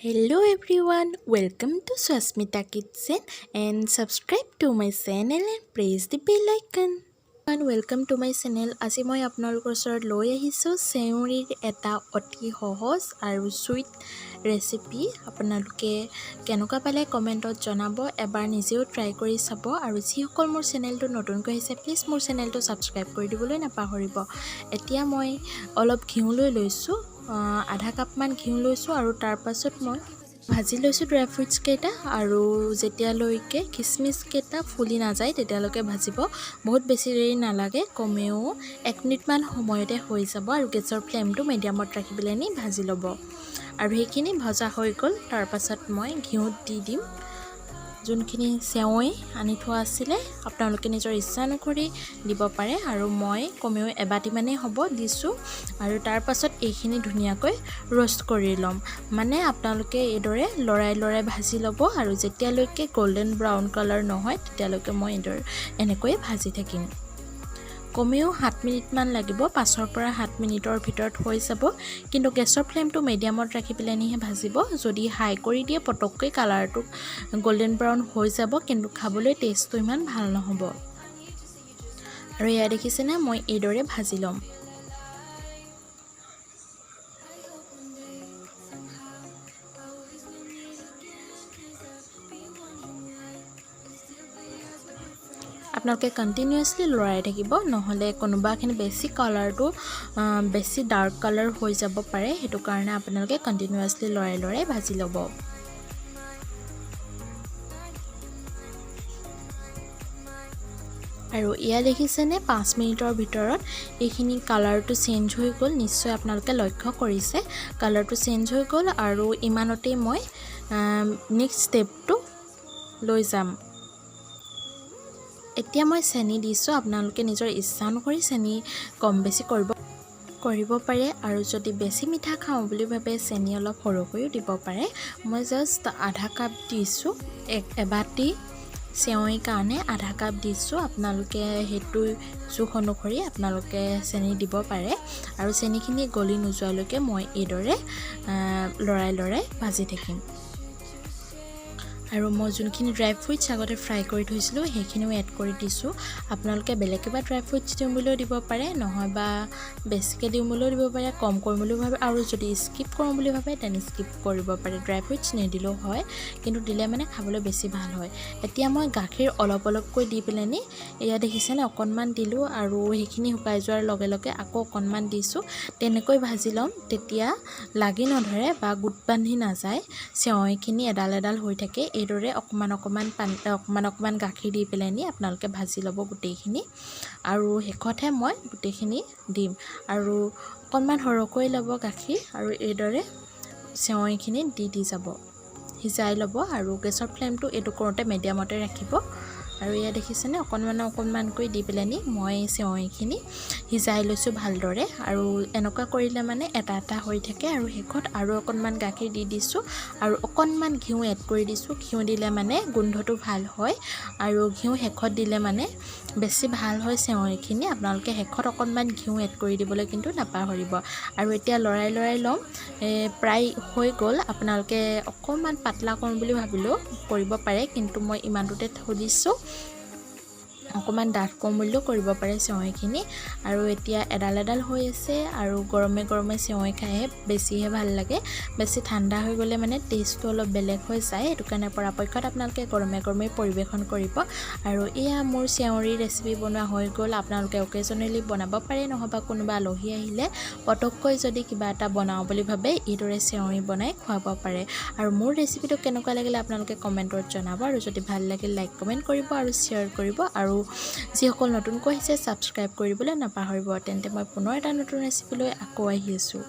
Hello everyone, welcome to Swasmita Kitchen and subscribe to my channel and press the bell icon. Welcome to my channel. আজি মই আপোনালোকৰ ওচৰত লৈ আহিছোঁ চেউৰীৰ এটা অতি সহজ আৰু চুইট ৰেচিপি। আপোনালোকে কেনেকুৱা পালে কমেণ্টত জনাব, এবাৰ নিজেও ট্ৰাই কৰি চাব। আৰু যিসকল মোৰ চেনেলটো নতুনকৈ আহিছে, প্লিজ মোৰ চেনেলটো ছাবস্ক্ৰাইব কৰি দিবলৈ নাপাহৰিব। এতিয়া মই অলপ ঘিউ লৈ লৈছোঁ, আধা কাপমান ঘিউ লৈছোঁ আৰু তাৰপাছত মই ভাজি লৈছোঁ ড্ৰাই ফ্ৰুটছকেইটা। আৰু যেতিয়ালৈকে খিচমিচকেইটা ফুলি নাযায়, তেতিয়ালৈকে ভাজিব। বহুত বেছি দেৰি নালাগে, কমেও 1 মিনিটমান সময়তে হৈ যাব। আৰু গেছৰ ফ্লেমটো মিডিয়ামত ৰাখি পেলাইনি ভাজি ল'ব। আৰু সেইখিনি ভজা হৈ গ'ল। তাৰপাছত মই ঘিউত দি দিম যোনখিনি চেৱৈ আনি থোৱা আছিলে। আপোনালোকে নিজৰ ইচ্ছা অনুসৰি দিব পাৰে আৰু মই কমেও এবাটিমানেই হ'ব দিছোঁ। আৰু তাৰপাছত এইখিনি ধুনীয়াকৈ ৰ'ষ্ট কৰি ল'ম। মানে আপোনালোকে এইদৰে লৰাই লৰাই ভাজি ল'ব আৰু যেতিয়ালৈকে গল্ডেন ব্ৰাউন কালাৰ নহয়, তেতিয়ালৈকে মই এইদৰে এনেকৈয়ে ভাজি থাকিম। কমেও 7 মিনিটমান লাগিব, 5ৰ পৰা 7 মিনিটৰ ভিতৰত হৈ যাব। কিন্তু গেছৰ ফ্লেমটো মিডিয়ামত ৰাখি পেলাইনিহে ভাজিব। যদি হাই কৰি দিয়ে, পটককৈ কালাৰটো গল্ডেন ব্ৰাউন হৈ যাব, কিন্তু খাবলৈ টেষ্টটো ইমান ভাল নহ'ব। আৰু এয়া দেখিছেনে, মই এইদৰে ভাজি ল'ম। আপোনালোকে কণ্টিনিউৱাছলি লৰাই থাকিব, নহ'লে কোনোবাখিনি বেছি কালাৰটো বেছি ডাৰ্ক কালাৰ হৈ যাব পাৰে। সেইটো কাৰণে আপোনালোকে কণ্টিনিউৱাছলি লৰাই লৰাই ভাজি ল'ব। আৰু এয়া দেখিছেনে, 5 মিনিটৰ ভিতৰত এইখিনি কালাৰটো চেঞ্জ হৈ গ'ল। নিশ্চয় আপোনালোকে লক্ষ্য কৰিছে, কালাৰটো চেঞ্জ হৈ গ'ল। আৰু ইমানতেই মই নেক্সট ষ্টেপটো লৈ যাম। এতিয়া মই চেনি দিছোঁ। আপোনালোকে নিজৰ ইচ্ছা অনুসৰি চেনি কম বেছি কৰিব কৰিব পাৰে। আৰু যদি বেছি মিঠা খাওঁ বুলি ভাবে, চেনি অলপ সৰহকৈও দিব পাৰে। মই জাষ্ট আধা কাপ দিছোঁ, এক এবাটি চেৱৈৰ কাৰণে আধা কাপ দিছোঁ। আপোনালোকে সেইটো জোখ অনুসৰি আপোনালোকে চেনি দিব পাৰে। আৰু চেনিখিনি গলি নোযোৱালৈকে মই এইদৰে লৰাই লৰাই ভাজি থাকিম। আৰু মই যোনখিনি ড্ৰাই ফ্ৰুইটছ আগতে ফ্ৰাই কৰি থৈছিলোঁ, সেইখিনিও এড কৰি দিছোঁ। আপোনালোকে বেলেগ কিবা ড্ৰাই ফ্ৰুইটছ দিওঁ বুলিও দিব পাৰে, নহয় বা বেছিকৈ দিওঁ বুলিও দিব পাৰে, কম কৰিম বুলিও ভাবে। আৰু যদি স্কিপ কৰোঁ বুলি ভাবে, তেনে স্কিপ কৰিব পাৰে, ড্ৰাই ফ্ৰুইটছ নিদিলেও হয়। কিন্তু দিলে মানে খাবলৈ বেছি ভাল হয়। এতিয়া মই গাখীৰ অলপ অলপকৈ দি পেলাইনি, এয়া দেখিছেনে, অকণমান দিলোঁ আৰু সেইখিনি শুকাই যোৱাৰ লগে লগে আকৌ অকণমান দিছোঁ। তেনেকৈ ভাজি ল'ম, তেতিয়া লাগি নধৰে বা গোট বান্ধি নাযায়, চেৱৈখিনি এডাল এডাল হৈ থাকে। এইদৰে অকণমান অকণমান পানী, অকণমান অকণমান গাখীৰ দি পেলাইনি আপোনালোকে ভাজি ল'ব গোটেইখিনি। আৰু শেষতহে মই গোটেইখিনি দিম। আৰু অকণমান সৰহকৈ ল'ব গাখীৰ আৰু এইদৰে চেৱৈখিনি দি দি যাব, সিজাই ল'ব। আৰু গেছৰ ফ্লেমটো এইটো কৰোঁতে মিডিয়ামতে ৰাখিব। আৰু এয়া দেখিছেনে, অকণমান অকণমানকৈ দি পেলাইনি মই চেৱৈখিনি সিজাই লৈছোঁ ভালদৰে। আৰু এনেকুৱা কৰিলে মানে এটা এটা হৈ থাকে। আৰু শেষত আৰু অকণমান গাখীৰ দি দিছোঁ আৰু অকণমান ঘিউ এড কৰি দিছোঁ। ঘিউ দিলে মানে গোন্ধটো ভাল হয় আৰু ঘিউ শেষত দিলে মানে বেছি ভাল হয় চেৱৈখিনি। আপোনালোকে শেষত অকণমান ঘিউ এড কৰি দিবলৈ কিন্তু নাপাহৰিব। আৰু এতিয়া লৰাই লৰাই ল'ম, প্ৰায় হৈ গ'ল। আপোনালোকে অকণমান পাতলা কৰোঁ বুলি ভাবিলেও কৰিব পাৰে, কিন্তু মই ইমানটোতে থৈ দিছোঁ। অকণমান ডাঠ কৰোঁ বুলিলেও কৰিব পাৰে চেৱৈখিনি। আৰু এতিয়া এডাল এডাল হৈ আছে। আৰু গৰমে গৰমে চেৱৈ খাইহে বেছিহে ভাল লাগে। বেছি ঠাণ্ডা হৈ গ'লে মানে টেষ্টটো অলপ বেলেগ হৈ যায়। সেইটো কাৰণে পৰাপক্ষত আপোনালোকে গৰমে গৰমে পৰিৱেশন কৰিব। আৰু এয়া মোৰ চেৱৈৰ ৰেচিপি বনোৱা হৈ গ'ল। আপোনালোকে অকেজনেলি বনাব পাৰে, নহ'বা কোনোবা আলহী আহিলে পটককৈ যদি কিবা এটা বনাওঁ বুলি ভাবে, এইদৰে চেৱৈ বনাই খুৱাব পাৰে। আৰু মোৰ ৰেচিপিটো কেনেকুৱা লাগিলে আপোনালোকে কমেণ্টত জনাব। আৰু যদি ভাল লাগিল, লাইক, কমেণ্ট কৰিব আৰু শ্বেয়াৰ কৰিব। আৰু যিসকল নতুনকৈ আহিছে, ছাবস্ক্ৰাইব কৰিবলৈ নাপাহৰিব। তেন্তে মই পুনৰ এটা নতুন ৰেচিপি লৈ আকৌ আহি আছোঁ।